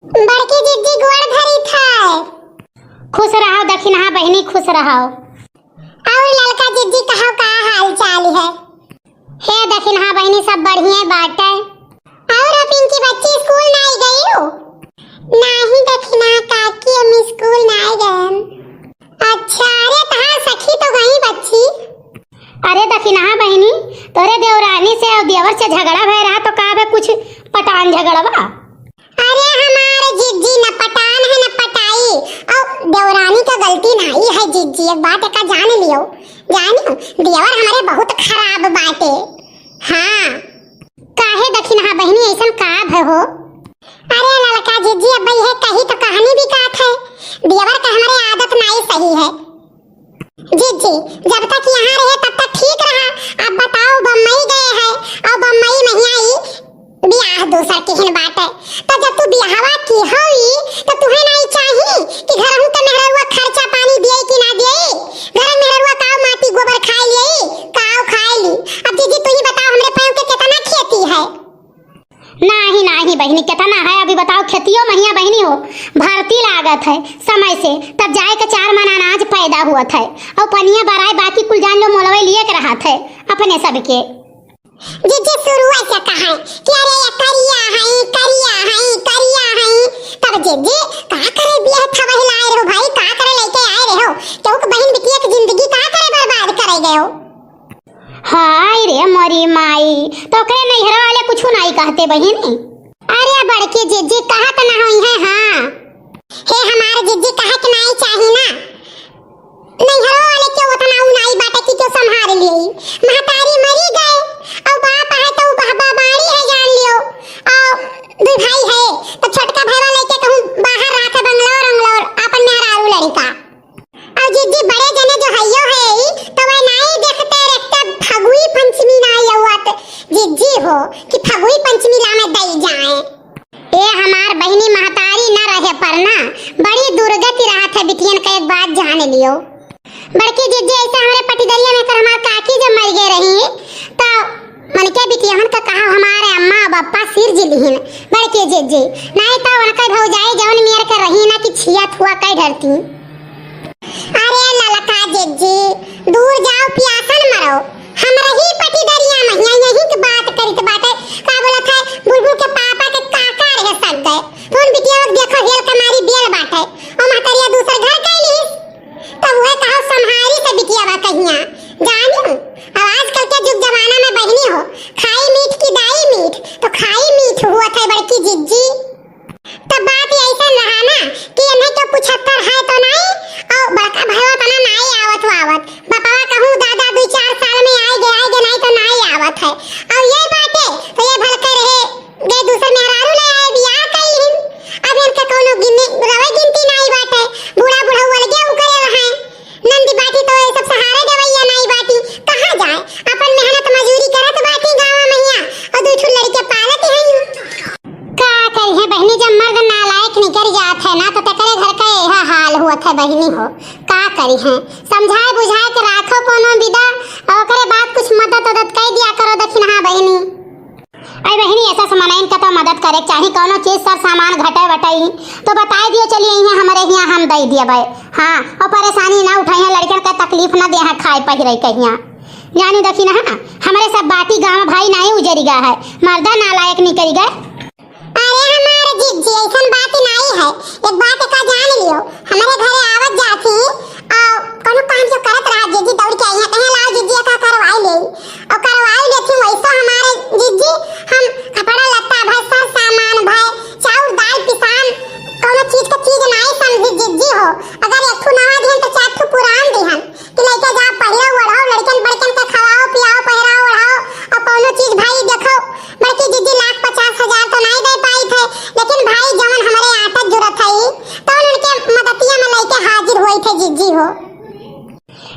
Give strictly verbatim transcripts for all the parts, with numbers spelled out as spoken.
बड़की जिज्जी गोड़ धरी थे। खुश रहो दखिनहा बहिनी, खुश रहो। और ललका जिज्जी कहो का हाल चाल है? हे दखिनहा बहिनी, सब बढ़िया बाटे। और हो पिंकी बच्ची, स्कूल नाई गई हो? नाही दखिनहा काकी, हम स्कूल नाई गए। अच्छा, अरे तहार सखी तो गई बच्ची। अरे दखिनहा बहिनी, तोरे देवरानी से और देवर से झगड़ा भय रहा तो का बे कुछ पटान झगड़वा? अरे हमार जिज्जी न पटान है न पटाई, और देवरानी का गलती नाई है जिज्जी, एक बात एका जान लियो, जानियो, देवर हमारे बहुत खराब बाटे। हाँ, काहे दखिनहा बहिनी ऐसन का भय हो? अरे ललका जिज्जी, अब यह कही तो कहानी भी काट है, देवर का हमारे आदत नाई सही है। जिज्जी, जब तक यहाँ रहे तब तक ठीक रहा। अब बताओ, बम्बई गए है और बम्बई महिया ई बियाह दूसर किहिन बाटे। तो जब तू बियाहवा की होई तो तुहे नाई चाही कि घर हूँ के मेहररुआ खर्चा पानी दिए कि ना दिए? घर मेहररुआ काव माटी गोबर खाए लिए, काव खाए ली? अब जिज्जी तू ही बताओ, हमरे पाँव के कितना खेती है? नाही, नाही बहिनी, कितना है? अभी बताओ, खेतियो महिया बहिनी हो, भरती लागत है समय से, तब जाए के चार मन अनाज पैदा हुअत है। और पनिया बराए बाकी कुल जान लो मोलवे लिए के रहत है अपने सबके। जिज्जी शुरू ऐसे कहा कि अरे ये करिया है, करिया है, करिया है। तब जिज्जी का करे बियाह थवहिलाए रहो भाई, का करे लेके आए रहो? केहू के बहिन बिटिया के जिंदगी का करे बर्बाद करे गयो? हाय रे मोरी माई, तो ओकरे नैहर वाले कुछ नाई कहते बहिनी? अरे बड़की जिज्जी कहत ना होई है, हाँ। हे हमार जिज्जी कहे के नाई चाही ना, नैहरो वाले के उतना उ नाई बाटे कि क्यों संभाल लिए। महतारी मरी गए, और बाप है तो बहबा बाड़ी है जान लियो, और दुई भाई है, तो छोटका भाईवा लेके कहूँ बाहर रहा था बंगलोर उंगलोर, अपन मेहरारू लड़िका। और जिज्जी बड़े जने जो हइयो है ई, तो वह नाई देखते रखते फगुई पंचमी नाई आवत जिज्जी हो कि फगुई पंचमी लामे दई जाए। ए हमार बहिनी महतारी न रहे पर ना, बड़ी दुर्गति रहत है बिटियन का, एक बात जान लियो। बड़की जिज्जी ऐसे हमरे पटिदरिया में कर हमार काकी जब मर गए रही, तो उनके बिटियहन का कहा हमारे अम्मा बप्पा सिर जिलिहिन। बड़की जिज्जी, नाई तो उनके भौजाई जौन मेर के रही ना कि छिया थुआ कई ढरती। अरे ललका जिज्जी, दूर जाओ पियासन मरो, हम रही पटिदरिया महिया यही के बात करित बाटे। का बोलत है, बुलबुल के पापा के काका रहे सग गए, कौन बिटिया वक्त देखो हेल के मारी बेल बाटे, और महतरिया दूसर घर कई लीस। तब वह कहा संहारी से बिटिया बा कहिया, जानियो। अब आजकल के जुग जमाना में बहिनी हो, खाई मीठ की दाई मीठ, तो खाई मीठ हुआ था बड़की जिज्जी। तब बात ऐसन रहा ना कि इन्हें तो पचहत्तर है तो नाई, और बड़का भैया तना नाई आवत वावत। बपवा कहूँ दादा दुई चार साल में आए गए, आए गए नाई तो नाई आवत है। और ये बाटे तो ये भलके रहे, गए दूसर मेहरारू ले आए, बियाह कइलिन। अब इनके कौनो गिने, रवे गिनती नाई बाटे। बूढ़ा बुढ़ऊ अलगे उकरे रहे। नंदी बाटी तो ये सब सहारे देवैया नाई बाटी, कहाँ जाए? अपन मेहनत मजूरी करत बाटी गाँव महिया, और दुई ठो लड़के पालत हैं। का करिहे बहिनी, जब मर्द नालायक निकर जात है ना, तो तकरे घर का यह हाल हुआ था बहिनी हो। का करिहे, समझाए बुझाए के राखो कोनो विदा, और ओकरे बाद कुछ मदद उदद कई दिया करो दखिनहा बहिनी। अरे बहिनी, ऐसा समनइन का तो मदद करे के चाही, कौनो चीज सर सामान घटे वटई तो बताए दियो, चलिए यहाँ हमरे यहाँ हम दे दिए भाई। हाँ, और परेशानी ना उठाइए, लड़कन का तकलीफ ना दे, खाए पहिरे कहिया। जानी दखिनहा, हमरे सब बाटी गाँव भाई नाई उजरी गा है, मर्दा नालायक निकरी गए। अरे हमार जिज्जी, ऐसन बात नाई है, एक बात का जान लियो, हमरे घरे आवत जाती, आ, कौनो काम जो करत रहा जिज्जी दौड़ के आई है, कहे लाओ जिज्जी का करवाई ले, और करवाई लेती, वैसा हमारे जिज्जी हम कपड़ा लत्ता भर, सर सामान भर, चाउर दाल पिसान, कौनो चीज का चीज नाई समझी जिज्जी हो, अगर एक ठू नवा दिहन तो चार ठू पुरान दिहन, कि लइके जाओ, पहिरो ओढ़ाओ, लड़कन बड़कन के खवाओ, पियाओ, पहिराओ, ओढ़ाओ, और कौनो चीज भाई देखो, बड़की जिज्जी लाख पचास हजार तो नाई दे पाई थे, लेकिन भाई जवन हमरे आटत जुरत है, तो उनके मदतिया में लइके हाजिर हुई थे जिज्जी हो।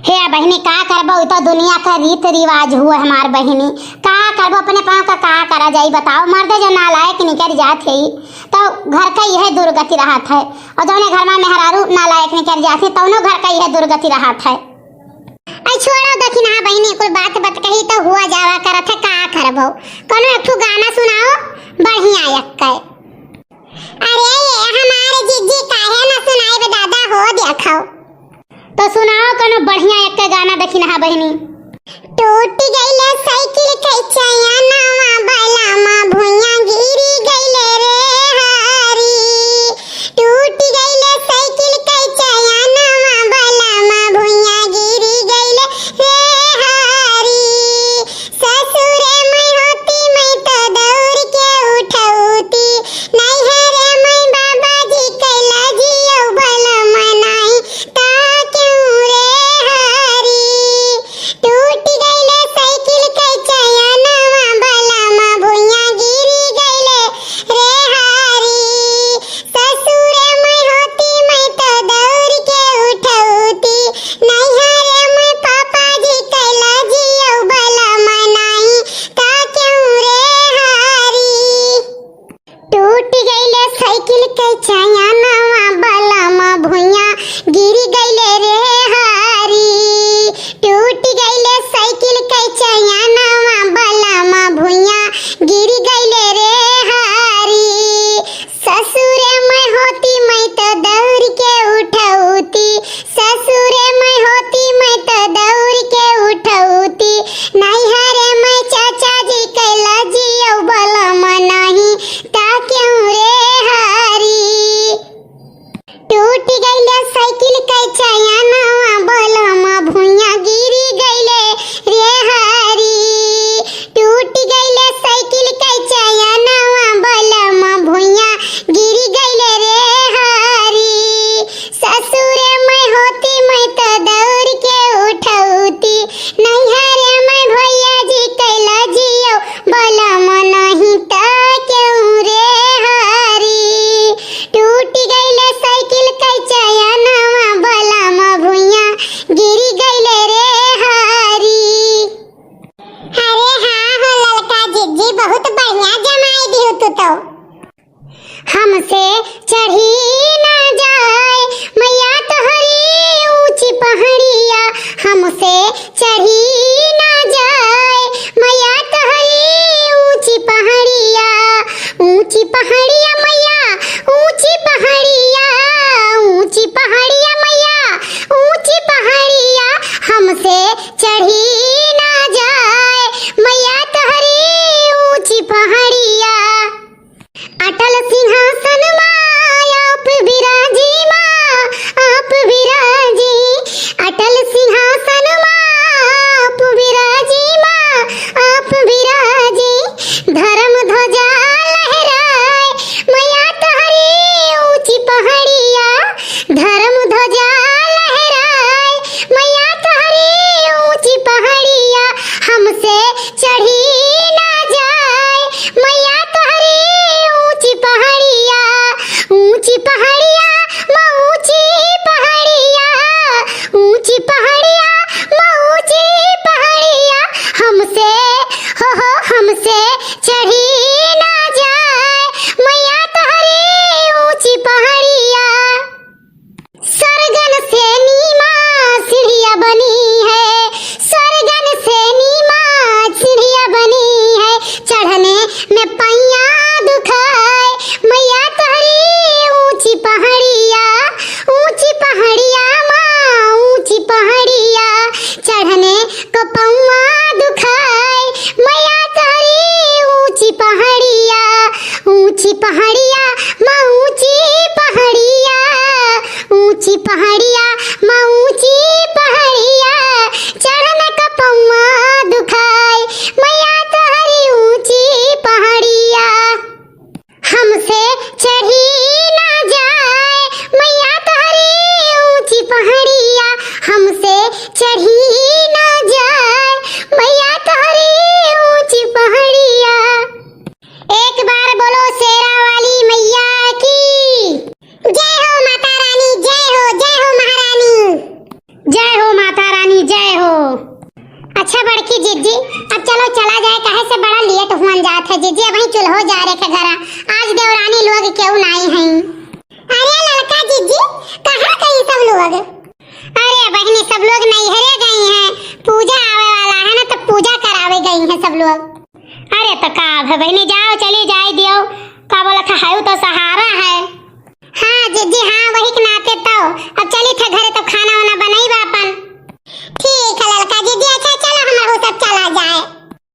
हे बहिनी, का करबो, ई तो दुनिया का रीत रिवाज हुआ हमार बहिनी, का करबो, अपने पाँव का का करा जाई बताओ, मर्दे जो नालायक निकर जात है, तो घर का यह दुर्गति रहत है, और जौने घर में मेहरारू नालायक निकर जात है, तौनो घर का यह दुर्गति रहत है। आई छोड़ो दखिनहा बहिनी, कुल बात बतकही तो हुआ जावा करत है, का करबो? कौनो एक ठो गाना सुनाओ बढ़िया एक के। अरे ये बढ़िया एक गाना देखी नहा बहिनी। टूट गइले साइकिल के चैनवा, बलमा भुइयां गिरी गइले रे हरी। टूट गइले साइकिल के चैनवा, बलमा भुइयां गिरी गइले रे हरी। ससुरे मैं होती मैं तो दौड़ के उठौती, नैहरे मैं बाबा जी कैला जियो बलमा नाई ता क्यों रे हरी। टूट गइले साइकिल के चैनवा, बलमा भुइयां गिरी गइले रे हरी। ससुरे मैं होती मैं तो दौड़ के उठौती, नैहरे मैं पापा जी कैला जियो बलमा नाई ता क्यों रे हरी। टूट गइले साइकिल के चैनवा, बलमा भुइयां गिरी गइले रे हरी। टूट गइले साइकिल के चैनवा, बलमा भुइयां गिरी गइले रे हरी। ससुरे मैं होती मैं तो दौड़ के उठौती, ससुरे मैं होती मैं तो दौड़ के उठौती, नैहरे मैं चाचा जी कैला जियो बलमा नाई ता क्यों रे हरी। टूट गइले साइकिल के चैनवा, बलमा भुइयां गिरी गइले रे हरी। टूट गइले साइकिल के चैनवा, बलमा भुइयां गिरी गइले रे हरी। ससुरे मैं होती मैं तो दौड़ के उठौती, नैहरे मैं भैया जी कैला जियो बलमा नाई ता क्यों रे हरी। टूट गइले साइकिल के चैनवा, बलमा भुइयां गिरी गइले रे हरी। अरे हाँ हो ललका जिज्जी, बहुत बढ़िया जमाई दिहु तू तो। हमसे चढ़ी ना जाए मैया तोहरी ऊंची पहाड़िया, हमसे चढ़ी ना जाए मैया तोहरी ऊंची पहाड़िया। ऊंची पहाड़िया मैया, ऊंची पहाड़िया, ऊंची पहाड़िया मैया, ऊंची पहाड़िया, हमसे चढ़ी ना जाए मैया तोहरी ऊंची पहाड़िया। अटल सिंहासन मा आप विराजी मा, आप विराजी। अटल सिंहासन मा आप विराजी मा, आप विराजी। धर्म ध्वजा लहराए मैया तोहरी ऊंची पहाड़िया, धर्म ध्वजा लहराए मैया तोहरी ऊंची पहाड़िया, हमसे चढ़ी ना जाए मैया तोहरी ऊंची पहाड़िया। ऊंची पहाड़िया, मा ऊंची पहाड़िया, ऊंची पहाड़िया, मा ऊंची पहाड़िया, हमसे, हो, हो, हमसे चढ़ी ना जाए मैया तोहरी ऊंची पहाड़िया। स्वर्गन से नीमा सीढ़िया बनी है, स्वर्गन से नीमा सीढ़िया बनी है, चढ़ने में पैया दुखाए मैया तोहरी ऊंची पहाड़िया, ऊंची पहाड़िया मा ऊंची पहाड़िया, चढ़ने को पौआ दुखाए मैया तोहरी ऊंची पहाड़िया। ऊंची पहाड़िया मा ऊंची पहाड़िया, ऊंची पहाड़िया मा